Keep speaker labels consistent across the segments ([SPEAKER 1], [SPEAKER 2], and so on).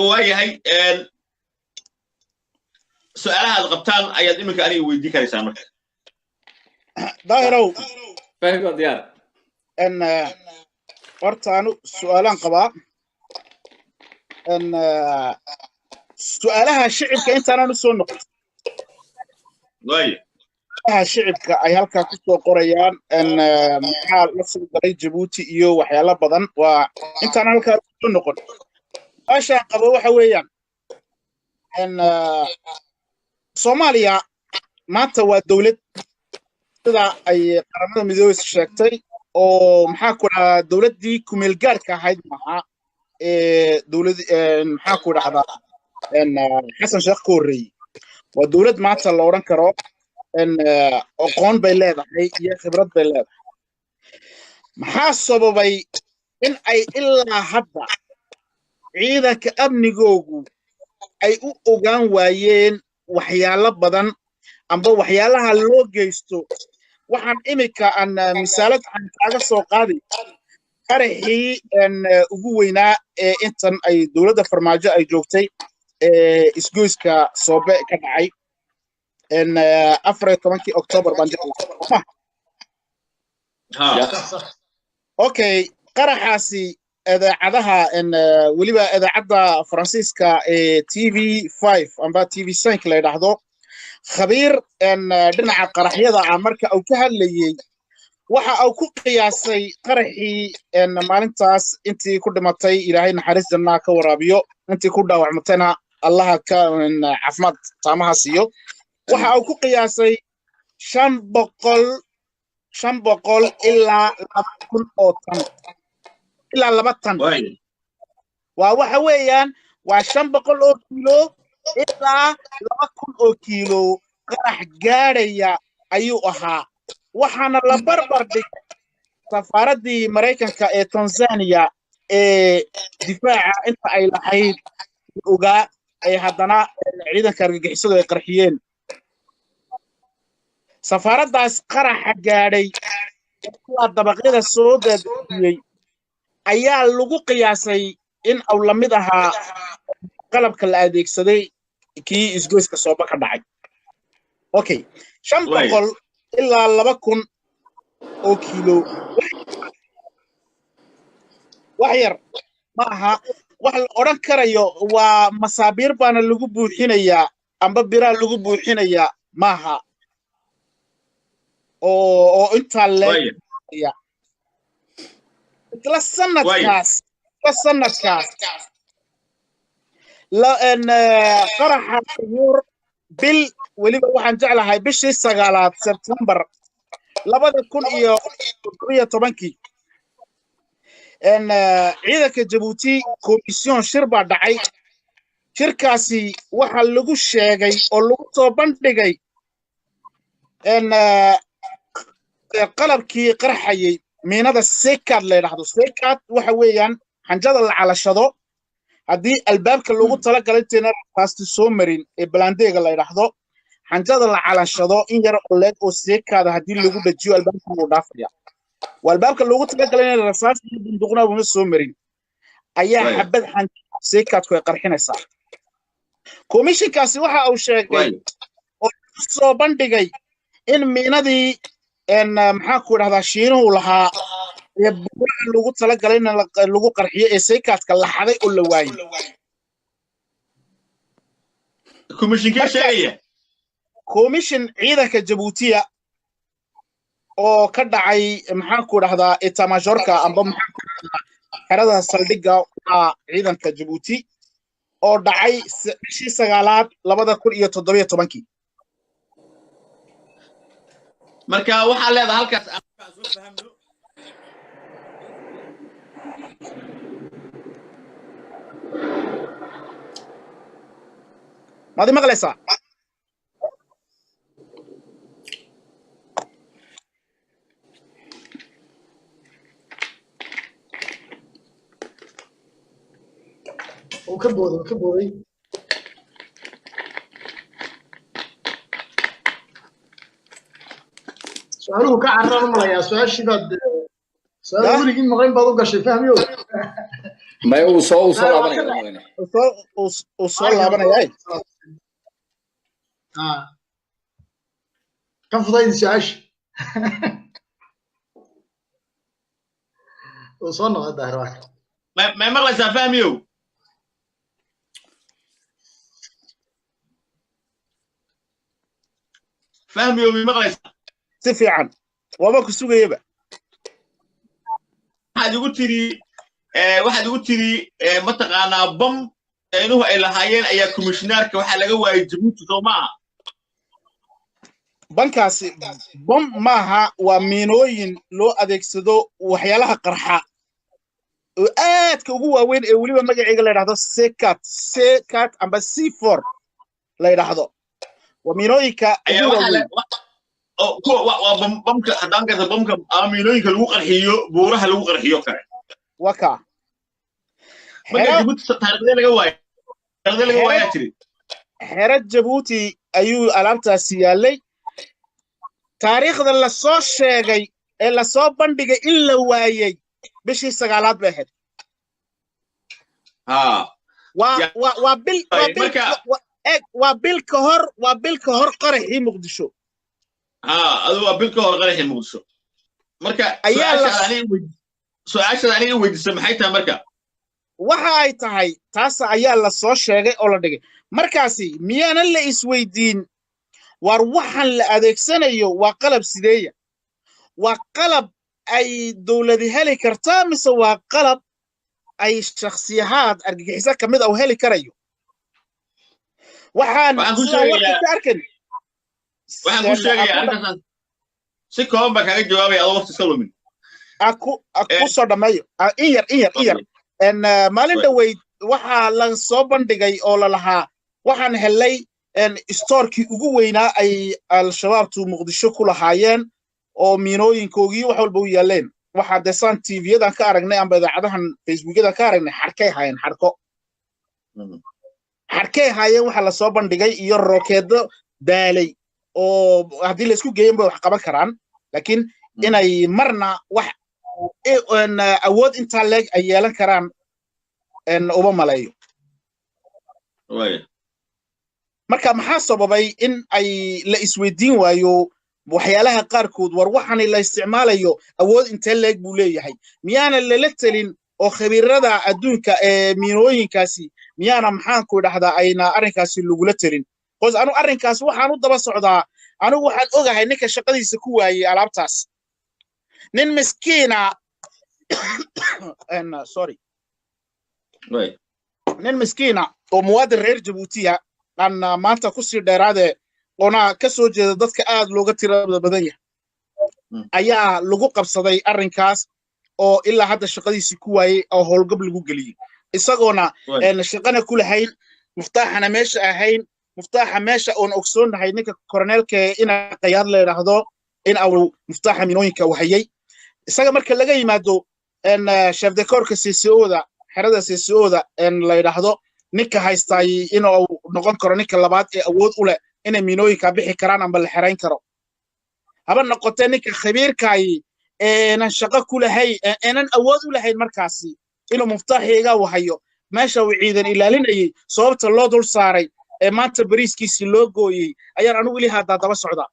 [SPEAKER 1] Waayahay, su-aalaha aad qabtaan ayaad iminka aniga weydii karaysaa marka.
[SPEAKER 2] Daahirow.
[SPEAKER 3] Fahmi, waa diyaar.
[SPEAKER 2] Horta anu su-aalaan qabaa. Su-aalaha shicibka intaanaan usoo noqon, su-aalaha shicibka ay halkaa kusoo qorayaan, maxaa la soo galay Jabuuti iyo waxyaalo badan, waa intaanaan halkaa usoo noqon. Su-aashaan qabo waxa weeyaan, Soomaaliya maanta waa dowlad sida ay Qaramada Midoobey sheegtay, oo maxaa ku dhahdaa, dowladdii kumeel gaarka ahayd maaha ee dowlad, maxaa ku dhahdaa, Xasan Sheekh ka horreeyey. Waa dowlad maanta la odhan karo aqoon bay leedahay iyo khibrad bay leedahay. Maxaa sababay in ay ilaa hadda ciidanka amnigoogu ay u ogaan waayeen waxyaalo badan amba waxyaalaha loo geysto? Waxaan imika aan misaalad aan kaaga soo qaaday qaraxii ugu weynaa ee intan ay dowladda Farmaajo ay joogtay ee isgoyska Soobe ka dhacay 14-kii October baan jeclaa. Okay, qaraxaasi idaacadaha, weliba idaacadda Faransiiska ee TV 5 amba TV 5 la yidhaahdo, khabiir dhinaca qaraxyada ah marka uu ka hadlayey, waxa uu ku qiyaasay qaraxii maalintaas intii ku dhimatay Ilaahay naxariis jannaa ka waraabiyo, intii ku dhaawacmatayna Allaha ka caafimaad taamaha siiyo, waxa uu ku qiyaasay 500 ilaa 2000 oo tan, ilaa 2 tan. Waa waxa weeyaan waa 500 oo kiilo ilaa 2000 oo kiilo qarax gaadhaya ayuu ahaa. Waxaana la barbar dhigay safaaraddii Maraykanka ee Tanzania ee difaaca inta ay lahayd ogaa ay haddana ciidanka argagixisadu ay qarxiyeen safaaraddaas. Qaraxa gaadhay kuwaa dabaqyada soo daadiyey ayaa lagu qiyaasay in uu la mid ahaa qalabka la adeegsaday kii isgoyska Sooba ka dhacay. Okay, 500 ilaa 2000 oo kiilo wax yar ma aha. Wax la odhan karayo waa masaabiir baana lagu buuxinayaa amba biraa lagu buuxinayaa maaha oo intaa leeya. Isla sanadkaas qaraxa yuur bil weliba, waxaan jeclahay bishii sagaalaad, Sebtembar 2017-kii, ciidanka Jabuuti commission shir baa dhacay. Shirkaasi waxaa lagu sheegay oo lagu soo bandhigay qalabkii qarxayey miinada sekaad la yidhaahdo. Sekaad waxa weeyaan xanjada la calashado haddii albaabka loogu talagalay intayna rasaasti soo marin ee balandeega la yidhaahdo. Xanjada la calashado in yar oo leeg oo seekaada haddii lagu dhajiyo, albaabka wuu dhaafaya. Waa albaabka loogu talagalay inay rasaas iyo bunduqna uma soo marin ayaa xabad xanjada seekaadku ay qarxinaysaa. Komishinkaasi waxa uu sheegay oo soo bandhigay in miinadii, maxaa ku idhahdaa, Shiinuhu lahaa ee buuraha loogu talagalay in lagu qarxiyo ee seekaadka la xaday oo la waayey.
[SPEAKER 1] Komishinkee sheegaya?
[SPEAKER 2] Komishin ciidanka Jabuutiya oo ka dhacay, maxaa ku idhahdaa, état-majorka amba maxaa ku idhahdaa, xerada saldhigga waa ciidanka Jabuuti, oo dhacay bishii sagaalaad 2017-kii.
[SPEAKER 1] Marka waxaa leedahay halkaas aan soo fahamno.
[SPEAKER 2] Maad i maqlaysaa?
[SPEAKER 4] Uu ka booday, uu ka booday. Su-aaluhu ka cararaan u malayaa. Su-aashii baad su-aal weligii maqlayn baad u gashay, Fahmiyow.
[SPEAKER 3] May uu soo laabanaya.
[SPEAKER 2] Uu soo laabanaya.
[SPEAKER 4] Ka fudaydi su-aasha. Uu soo noqday Daahir waa.
[SPEAKER 1] May maqlaysaa, Fahmiyow? Fahmiyow, may maqlaysaa?
[SPEAKER 2] Si fiican, waaba ku sugayaba.
[SPEAKER 1] Waxaad igu tiri mataqaanaa bam inuhu ay lahaayeen ayaa commissionaarka waxaa laga waayay Jabuuti, soo maaha?
[SPEAKER 2] Bankaasi bom maaha, waa miinooyin loo adeegsado waxyaalaha qarxa oo aadka ugu waaweyn ee weliba magaceega la yidhahdo C4, C4 amba C4 la yidhaahdo. Waa miinooyinka ugu waaweyn.
[SPEAKER 1] Waa bamka haddaan garta, bamka ama miinooyinka lagu qarxiyo buuraha lagu qarxiyo kale.
[SPEAKER 2] Waa kaa.
[SPEAKER 1] Marka Jabuuti taariikhdee laga waayay, taariikhdee laga waayaa tiri?
[SPEAKER 2] Xero Jabuuti ayuu alaabtaasi yaallay. Taariikhda lasoo sheegay ee lasoo bandhigay in la waayey bishii 9aad bay ahayd. Waa bil, waa bil, eeg, waa bil ka hor, waa bil ka hor qaraxii Muqdisho.
[SPEAKER 1] Ha, adu waa bil ka hor qaraxii Muqdisho. Marka su-aashaad aniga weydiisa maxay tahay marka?
[SPEAKER 2] Waxa ay tahay, taas ayaa la soo sheegay oo la dhigay markaasi. Miyaanan la isweydiin, waar waxaan la adeegsanayo waa qalab sideeya? Waa qalab ay dowladi heli kartaa mise waa qalab ay shakhsiyahaad argagixiso ka mid a u heli karayo? Waxaan sidaa warka ka arkan.
[SPEAKER 1] Waxaan ku sheegaya arrintaas si kooban baan kaaga jawaabaya adoo waqti iska lumin.
[SPEAKER 2] Aku soo dhammeeyo, in yar, in yar, in yar. Maalin dhoweyd waxaa la soo bandhigay oo la lahaa waxaan helay stoorkii ugu weynaa ay Al-Shabaabtu Muqdisho ku lahaayeen oo miinooyinkoogii wax walba u yaaleen. Waxaa dee saan TV-yadan ka aragnay amba idaacadahan, Facebookyadan ka aragnay, xarkay haayeen, xarko xarkay haayeen waxa lasoo bandhigay iyo rookeedo daalay oo haddii laisku geeyan bay wax qaban karaan, laakiin inay marna wax awood intaa leeg ay yeelan karaan uma maleeyo. Marka maxaa sababay in ay la isweydiin waayo waxyaalaha qaarkood, war waxani la isticmaalayo awood intee leeg buu leeyahay? Miyaana lala telin oo khabiirada adduunka ee miinooyinkaasi miyaana, maxaanku idhahdaa, ayna arrinkaasi lagula telin? Qos anu arrinkaas waxaan u daba socdaa, anigu waxaan ogahay ninka shaqadiisa ku waayey alaabtaas, nin miskiina, sorry, nin miskiina oo muwaadin reer Jabuutiya aan maanta kusii dheeraade oona ka soo jeeda dadka aad looga tirada badan yahay ayaa lagu qabsaday arrinkaas oo ilaa hadda shaqadiisii ku waayey oo howlgab lagu geliyey, isagoona shaqana ku lahayn, muftaaxana meesha ahayn, muftaaxa meesha oon ogsoonnahay ninka koroneelka ina Qayaad la yidhaahdo in uu muftaaxa minooyinka wahayey isaga. Marka laga yimaado chef de corps-ka CCO-da, xerada CCO-da la yidhaahdo, ninka haystaay inuu noqon karo ninka labaad ee awood u leh inay miinooyinka bixi karaan amba la xerayn karo, haba noqotee ninka khabiirkaayi eenan shaqo ku lahayn, eenan awood u lahayn markaasi inuu muftaaxiiga wahayo meesha uu ciidan ilaalinayay, sababta loo dul saaray ee maanta bariiskiisii loo gooyey ayaan anigu weli haddaa daba socdaa.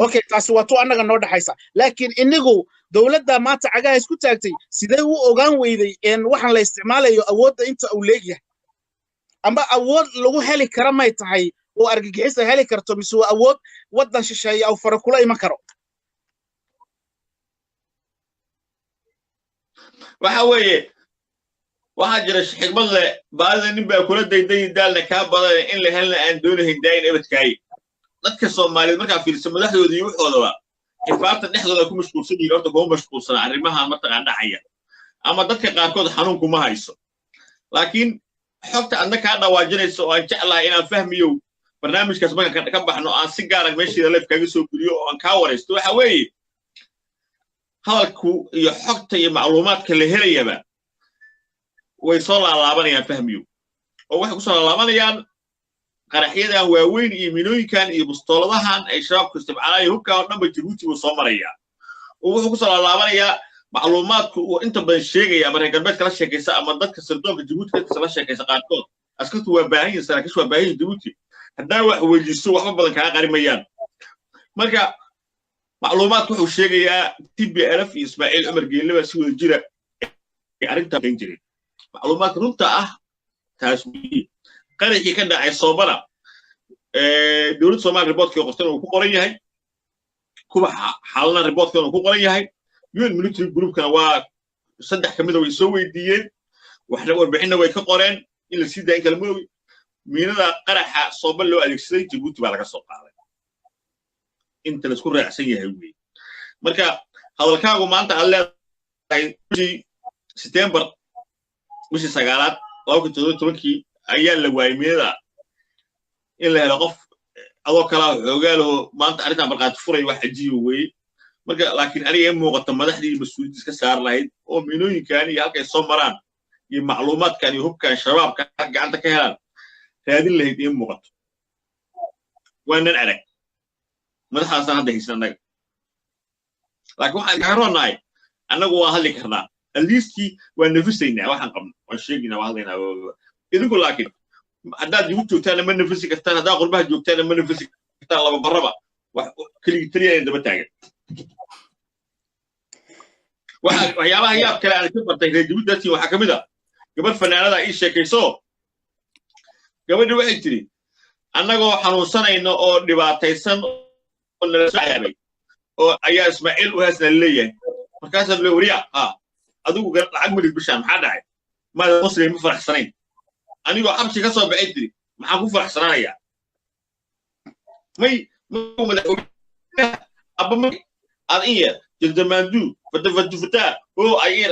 [SPEAKER 2] Okay, taasi waa tu annaga noo dhexaysa, laakiin inigu dowladda maanta cagaha isku taagtay sidee u ogaan weyday in waxaan la isticmaalayo awoodda inta uu leegyahay, amba awood lagu heli kara may tahay oo argagixisa heli karto, mise waa awood waddan shisheeye au fara kula iman karo?
[SPEAKER 1] Waxa weeye, waxaa jira xikmad leh: baadida nin baa kula daydayi, daalna kaa badan, in la helna aan doonahayn daayin ebadkaayi. Dadka Soomaaliyeed markaa fiirsa madaxdooda iyo waxoodaba xifaarta dhexdooda ku mashquulsan yihiin, horta kuma mashquulsana arrimahan mataqaan dhacaya, ama dadka qaarkood xanuun kuma hayso. Laakiin xogta adna kaa dhawaajinaysa oo aan jeclahay inaan fahmiyo barnaamijkaas markaan ka baxno aan si gaara meeshiida live kaaga soo geliyo oo aan kaa waraysto, waxa weeye hadalku iyo xogta iyo macluumaadka la helayaba way soo laalaabanayaan, Fahmiyo, oo waxay ku soo laalaabanayaan qaraxyadan waaweyn iyo minooyinkan iyo bustooladahan ay Shabaabku isticmaalaan iyo hubkan oo dhanba Jabuuti buu soo marayaa, oo wuxuu ku soo laalaabanayaa Macluumaadku uu inta badan sheegaya ama reer galbeedka la sheekaysa ama dadka sirdoonka Jabuuti ka la sheekaysa qaarkood, askartu waa baahan yihiin, saraakiishu waa baahan yihiin Jabuuti. Haddaa wax weydiiso, waxba badan kaa qarimayaan. Marka macluumaadku wuxuu sheegayaa TPLF iyo Ismaaciil Cumar Geelle baa si wada jira ay arrintaa kan jireen. Macluumaadka runta ah taas weeye. Qaraxii ka dhacay Soomana, dowladda Soomaaliya riboodkii qortana uu ku qoran yahay, kuwa xaalana riboodkana uu ku qoran yahay. UN military groupkana waa saddex ka mida way soo weydiiyeen, waxna warbixinna way ka qoreen. In la sii daaya in kala maogi. Miinada qaraxa Sooba loo adeegsaday Jabuuti baa laga soo qaaday, inta laisku raacsan yahay weeye. Marka hadalkaagu maanta aad leedahay bishii Setembar, bishii sagaalaad 2017-kii ayaa la waayay miinada, in la helo qof adoo kalaa xoogaa laho maanta arrintan markhaati furay, wax cajiiba weeye. Marka laakiin aniga i muuqata madaxdii mas-uuliyadda iska saar lahayd oo miinooyinkan iyo halkay soo maraan iyo macluumaadkan iyo hubkan shabaabka gacanta ka helaan raadin lahayd ii muuqato. Waanan arag madaxdaasaan hadda haysan annaga, laakiin waxaan kaga roonahay annagu waan hadli karnaa, at least waan nafisaynaa, waxaan qabno waan sheegaynaa, waan hadlaynaa. Idinku laakiin haddaad igu joogtaanna ma nafisi kartaan, haddaad qurbaha joogtaanna ma nafisi kartaan. Laba barraba wax keligii taliya daba taagan. Waxyaabaha yaab kale aan ka bartay reer Jabuuti dadkii waxaa ka mid ah gabadh fanaanada ii sheekayso. Gabadhi waxay tidhi, annagoo xanuunsanayno oo dhibaataysan oo nala soo cayaabay oo ayaa Ismaaciil u heesna leeyahay. Markaasaa le, wariya ha adigu lacag milid bishaan, maxaa dhacay? Maada muslim ma faraxsanayn. Anigoo xabsi ka soo baxay, tiri, maxaan ku faraxsanaanayaa? May madaxweyne abba may aad in yar jaldamaandu fatafatuftaa oo ay in yar.